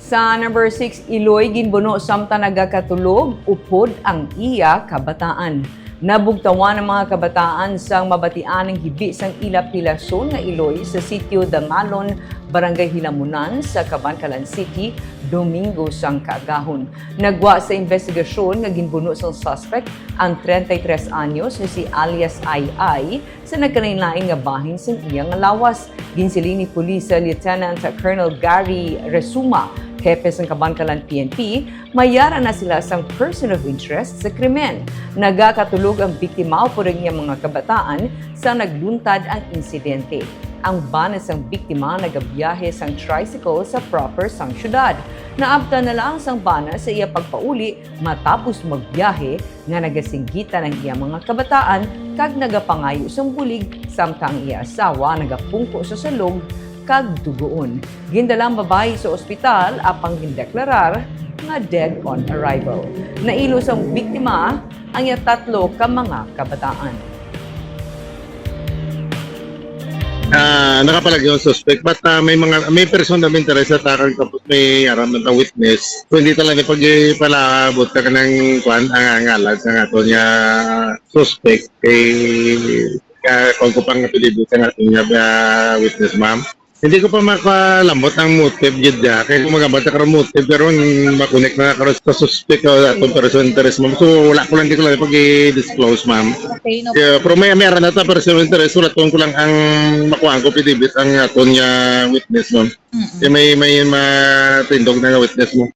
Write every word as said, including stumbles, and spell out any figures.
Sa number six, Iloy ginbuno samtang nagakatulog upod ang iya kabataan. Nabugtawan ang mga kabataan sang mabatian ang hibi sang ila pilason nga iloy sa sitio Dangalon, Barangay Hilamunan sa Kabankalan City, Domingo sang kaagahon. Nagwa sa investigasyon nga ginbuno sang suspect ang treinta y tres anyos nga si alias Ai Ai sa nagkalainlain nga bahin sang iya nga lawas. Ginsiling ni Police Lieutenant Colonel Gary Resuma, hepe sang Kabankalan P N P, may ara na sila sang person of interest sa krimen. Nagakatulog ang biktima upod ang iyang mga kabataan sa nagluntad ang insidente. Ang bana sang biktima nagabiyahe sang tricycle sa proper sang syudad. Naabtan na lang sang bana sa iya pagpauli matapos magbiyahe nga nagasinggitan ang iya mga kabataan kag nagapangayo sang bulig, samtang ang iya asawa nagapungko sa salog kag dugoon. Gindala ang babayi sa ospital, apang gindeklarar nga dead on arrival. Nailo sang biktima ang iya tatlo ka mga kabataan. Ah, nakapalagyo ang suspect, but ah, may mga may person of interest sa takang, tapos may aram na witness. So hindi talaga pag ipalabot ka ng kwan ang ngalan sa aton nga suspect kay uh, kung ko pang apelido sa aton nga ah, witness, ma'am. Hindi ko pa makalambot ang motive gid niya. Kaya kung magambal ta karon motive, pero makonek na karon sa suspect o atong person of interest, ma'am. So wala ko lang, di ko lang pag-disclose, ma'am. Okay, no. Yeah, pero may may aram na ta person of interest, wala tong ko lang ang makuha ko pidibit ang aton nga witness, ma'am. Mm-mm. Kaya may may matindog na nga witness mo.